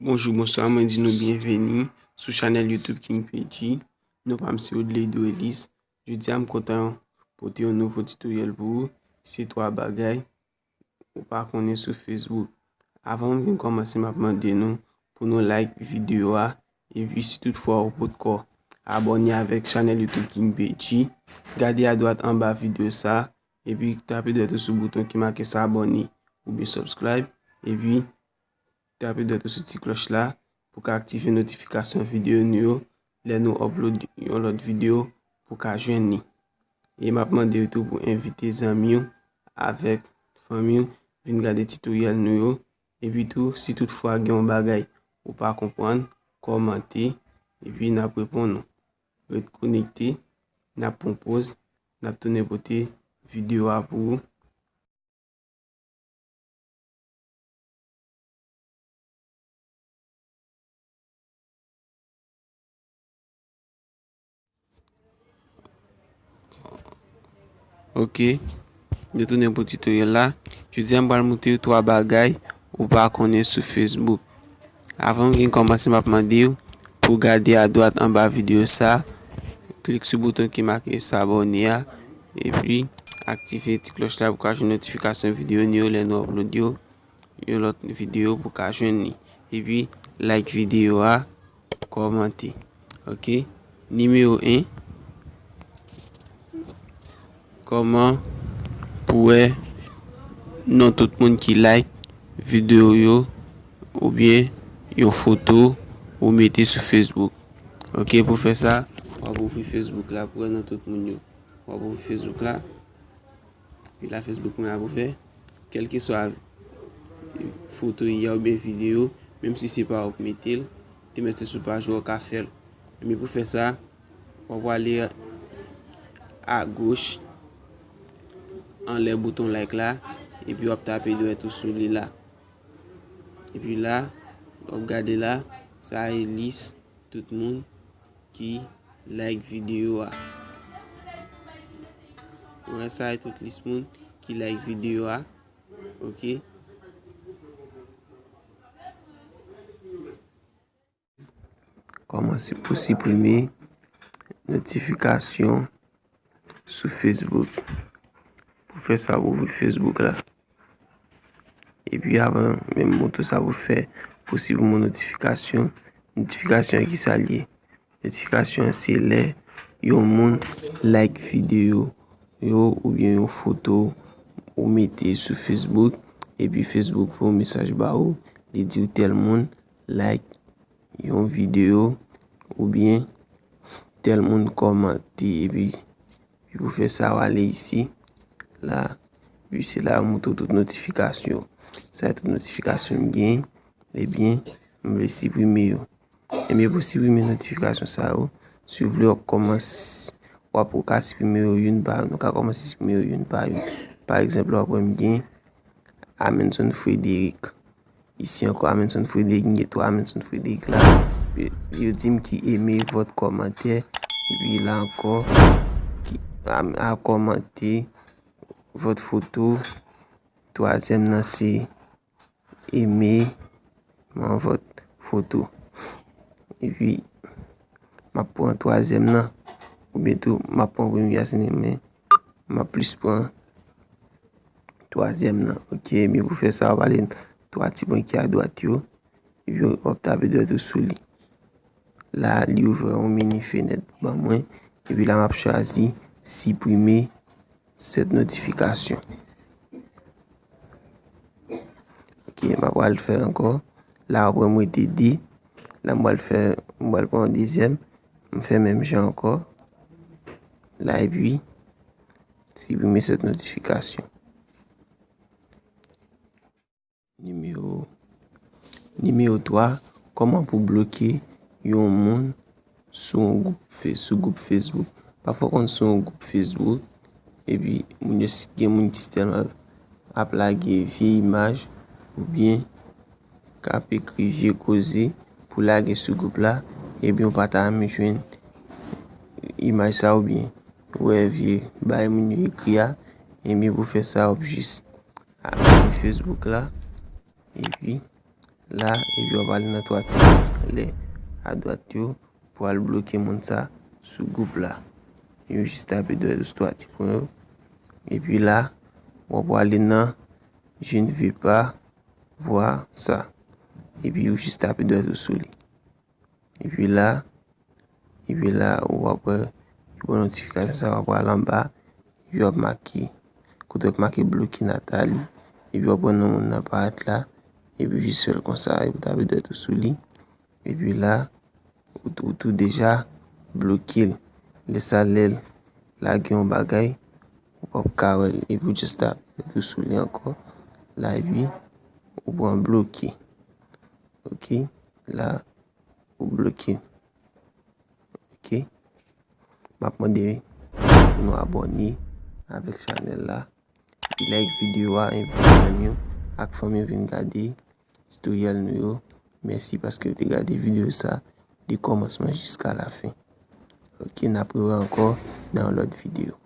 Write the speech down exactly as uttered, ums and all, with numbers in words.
Bonjou, bonswa, mwen di nou byenveni sou chanèl YouTube King P G. Non pa m se Odley Doelis. Jodi a m kontan pote yon nouvo tutoriel pou ou. Se twa bagay ou pa konnen sou Facebook. Avan m vin kòmanse, m ap mande nou pou nou like videyo a. Epi si toutfwa ou potko abòne avèk chanèl YouTube King P G, gade adwat anba videyo sa, epi tape dwèt ou sou bouton ki make s'abonner oubyen subscribe, epi tape dwèt ou sou ti klòch la pou ka aktive notifikasyon videyo nou yo lè nou upload yon lòt videyo pou ka jwenn li. E m ap mande w tou pou envite zanmi w avèk fanmi w vin gade tutoriel nou yo. Epi tou, si toutfwa gen yon bagay ou pa konprann, kòmante, epi n ap reponn ou. Ret konekte, n ap pran poz, n ap tounen pote videyo a pou ou. Ok. Nou tounen pou tutoriel la. Jodi a m pral montre w twa bagay ou pa konnen sou Facebook. Avan m gen kòmanse, m ap mande w pou w gade adwat anba videyo sa, klik sou bouton ki make s'abonner a, epi aktive ti klòch la pou w ka jwenn notifikasyon videyo nou yo lè nou upload yo, yon lòt videyo pou w ka jwenn li. Epi like videyo a, kòmante. Ok. Nimewo en, kòman pou wè non tout moun ki like videyo yo oubyen yon foto ou mete sou Facebook. Ok, pou fè sa, w ap ouvri Facebook la pou wè non tout moun yo. W ap ouvri Facebook la. Epi la Facebook mwen ap ouvè. Kèlkeswa foto y a oubyen videyo, menm si se pa ou k mete l, te mèt se sou paj ou, ou ka fè l. Men pou fè sa, w ap prale agoch anlè bouton like la, epi w ap tape dwèt ou sou li la. Epi la, w ap gade la, sa e lis tout moun ki like videyo a. Ou wè, sa e tout lis moun ki like videyo a. Ok. Kòman si-, pou siprime notifikasyon sou Facebook. Pou fè sa, ou ouvri Facebook la. Epi avan menm montre w sa pou fè pou siprime notifikasyon, notifikasyon an ki sa l ye? Notifikasyon an se lè yon moun like videyo yo oubyen yon foto ou mete sou Facebook, epi Facebook voye yon mesaj ba ou, li di w tèl moun like yon videyo oubyen tèl moun kòmante, epi, epi pou fè sa, w ale isi, la, epi se la yo montre w tout notifikasyon. Sa e tout notifikasyon m gen, ebyen, m vle siprime yo. Ebyen, pou siprime notifikasyon sa yo, si w vle w ap kòmanse, w ap, ou ka siprime yo youn pa youn, ou ka kòmanse siprime yo youn pa youn. Pa egzanp, w ap wè m gen Amenson Frederick. Isi ankò, Amenson Frederick, m gen twa Amenson Frederick la. Yo, yo di m ki eme vòt kòmantè, epi la ankò, ki a, a kòmante vòt foto. Twazyèm nan se eme vòt foto. Epi, m ap pran twazyèm nan, oubyen tou, m ap pran premye a, se men m ap plis pran twazyèm nan. Ok, men pou fè sa, w ap ale twa ti pwen ki adwat yo, epi w ap tape dwèt ou sou li. La, li ouvè yon mini fenèt ban mwen, epi la, m ap chwazi siprime sèt notifikasyon. Ok, m pa pral fè l ankò. La, w ap wè m rete de. La, m pral fè, m pral pran yon dezyèm. M fè menm jan ankò. La, epi, siprime sèt notifikasyon. Nimewo, nimewo twa, kòman pou bloke yon moun sou yon gwoup Fe-, sou gwoup Facebook? Pafwa w konn sou yon gwoup Facebook, epi moun yo si-, gen moun ki sitèlman ap lage vye imaj, oubyen k ap ekri vye koze pou lage sou gwoup la, ebyen w pa ta renmen jwenn imaj sa, oubyen wè vye bagay moun yo ekri a, ebyen pou fè sa, w ap jis ale Facebook la, epi la, epi w ap ale nan twa ti pwen ki anlè adwat yo pou al bloke moun sa sou gwoup la. Yo jis tape dwèt ou sou twa ti pwen yo. Epi la, w ap ale nan je ne veux pas voir ça. Epi ou jis tape dwèt ou sou li. Epi la, epi la, ou ap wè, yon notifikasyon sa w ap wè anba, epi w ap make, kote w ap make bloke Nathalie, epi w ap wè non moun nan parèt la, epi jis fè l konsa, epi w tape dwèt ou sou li, epi la, ou, ou tou deja bloke l. Lè sa, lè l lage yon bagay, ou p ap ka wè l, epi w jis tape dwèt ou sou li ankò, la, epi ou pran bloke. Ok, la, ou bloke. Ok, m ap mande pou nou abòne avèk chanèl la, like videyo a, envite zanmi w ak fanmi w vin gade tutorial nou yo. Mèsi paske w te gade videyo sa de kòmansman jiska lafen. Ok, n ap rewè ankò nan yon lòt videyo.